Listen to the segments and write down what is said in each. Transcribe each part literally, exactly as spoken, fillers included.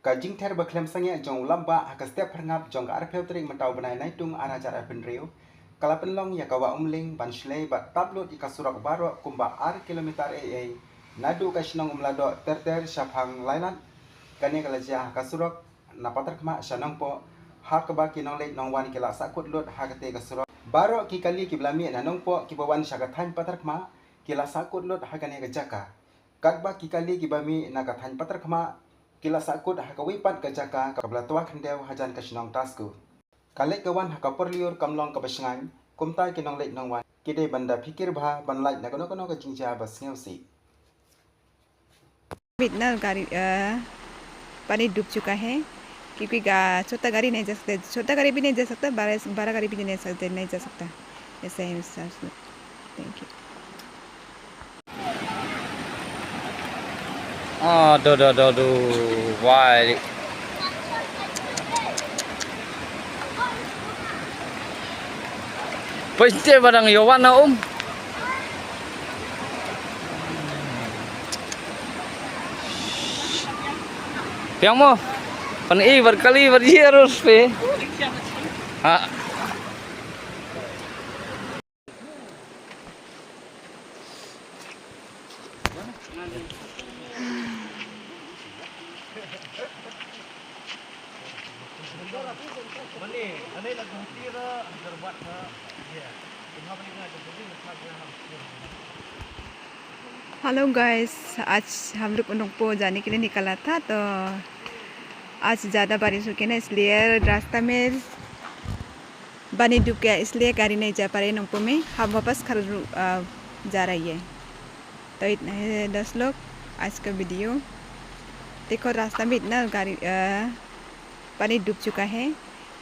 Ka jingther ba khlem sangeh jong u lambah ha ka step phyrngap jong ka arphew tarik mynta u bnai Naitung ar hajar arphew hynriew ka la pynlong ïa ka Wah Umling ban shlei bad tap lut ïa ka surok baroh kumba ar kilometer ei ei naduh ka shnong Umladoh ter ter shaphang Lailat. Kane ka la jia ha ka surok na Patharkhmah sha Nongpoh, ha kaba ki nongleit nongwan ki la sahkut lut ha katei ka surok. Baroh ki kali kiba la mih na Nongpoh kiba wan sha ka thaiñ Patharkhmah ki la sahkut lut ha kane ka jaka. Katba ki kali kiba mih na ka thaiñ Patharkhmah ki la sahkut ha kawei pat ka jaka kaba la twa khyndew hajan ka shnong Tasku. Ka leit ka wan ha ka por lyiur kam long kaba shngaiñ, kumta ki nongleit nongwan ki dei ban da phikir bha ban lait na kano kano ka jingjia ba sngewsih. इतना गाड़ी, अ, पानी डूब चुका है, क्योंकि गा-, छोटा गाड़ी नहीं जा सकता, छोटा गाड़ी भी नहीं जा सकता, बड़ा, बड़ा गाड़ी भी नहीं सकते, नहीं जा सकता। ऐसा है उसका। Thank you. Aduh, aduh, aduh, aduh. Wai. Pynte ba dang ïa wan na um. Piang mo. Pan i bar kali bar ji arus pe. Ha. हेलो गाइस, आज हम लोग नोंगपोह जाने के लिए निकला था, तो आज ज़्यादा बारिश हो गया ना, इसलिए रास्ता में पानी डूब गया, इसलिए गाड़ी नहीं जा पा रही नोंगपोह में। हम वापस खररू, अ, जा रही है। तो इतना है दोस्त लोग, आज का वीडियो। देखो, रास्ता में इतना गाड़ी, अ, पानी डूब चुका है,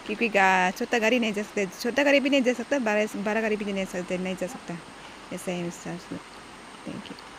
क्योंकि गा-, छोटा गाड़ी नहीं जा सकता, छोटा गाड़ी भी नहीं जा सकता, बड़ा, बड़ा गाड़ी भी नहीं जा सकता, नहीं जा सकता। ऐसा है उसका। Thank you.